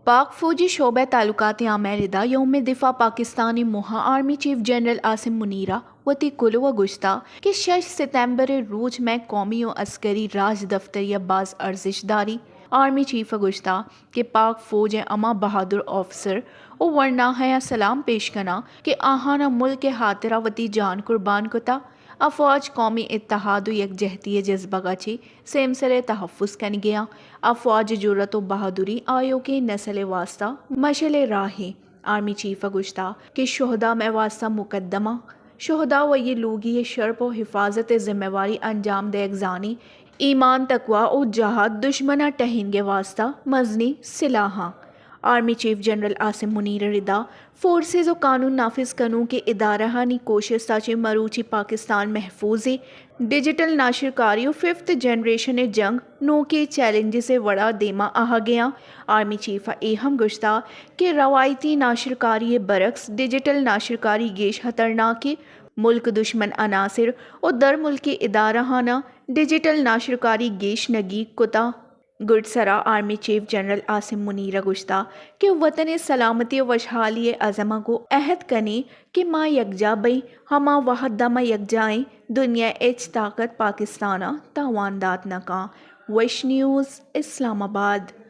پاک فوجی شعبہ تعلقات عامہ ءِ ردا یوم دفاع پاکستان ءِ موہ ءَ آرمی چیف جنرل عاصم منیر ءَ وتی کلوہ ءَ گوشتہ کہ شش ستمبر ءِ روچ مئے قومی و عسکری راج دفتری ءَ باز ارزشت داری۔ آرمی چیف ءَ گوشتہ کہ پاک فوج ءِ ہما بہادر آفسر و ورناہیاں سلام پیش کناں کہ آہاناں ملک ءِ ہاترا وتی جان قربان کتہ۔ افواج قومی اتحاد و یکجہتی ءِ جذبگ ءَ چہ سیمسر ءِ تحفظ کنگی آں۔ افواج ءِ جرات و بہادری آیوکیں نسل ءِ واستہ مشعل ءِ راہے۔ آرمی چیف ءَ گوشتہ کہ شہدا مئے واستہ مقدم آں۔ شہدا و آئی ءِ لوگی ءِ شرپ و حفاظت ءِ ذمہ واری انجام دئیگ زانی۔ ایمان، تقوی و جہاد دشمن ءَ ٹہینگ ءِ واستہ مزنیں سلاہ آں۔ آرمی چیف جنرل عاصم منیر ءِ ردا فورسز و قانون نافذ کنوکیں ادارہانی کوشست ءَ چہ مروچی پاکستان محفوظیں، ڈیجیٹل ناشرکاری و ففتھ جنریشن ءِ جنگ نوکیں چیلنجز ءِ وڑا دیما آہگیاں۔ آرمی چیف ءَ اے ہم گوشتہ کہ روایتی ناشرکاری ءِ برعکس ڈیجیٹل ناشرکاری گیش خطرناکیں۔ ملک دشمن عناصر و درملکی ادارہاناں ڈیجیٹل ناشرکاری گیش نگیگ کتہ۔ گڈسرا آرمی چیف جنرل عاصم منیر ءَ گوشتہ کہ وطن ءِ سلامتی و وشحالی ءِ عزم ءَ گوں عہد کنیں کہ ما یکجاہ بئیں، ہما وہد داں ما یکجاہ ایں، دنیا ءِ ہچ طاقت پاکستان ءَ تاوان دات نہ کن۔ وش نیوز، اسلام آباد۔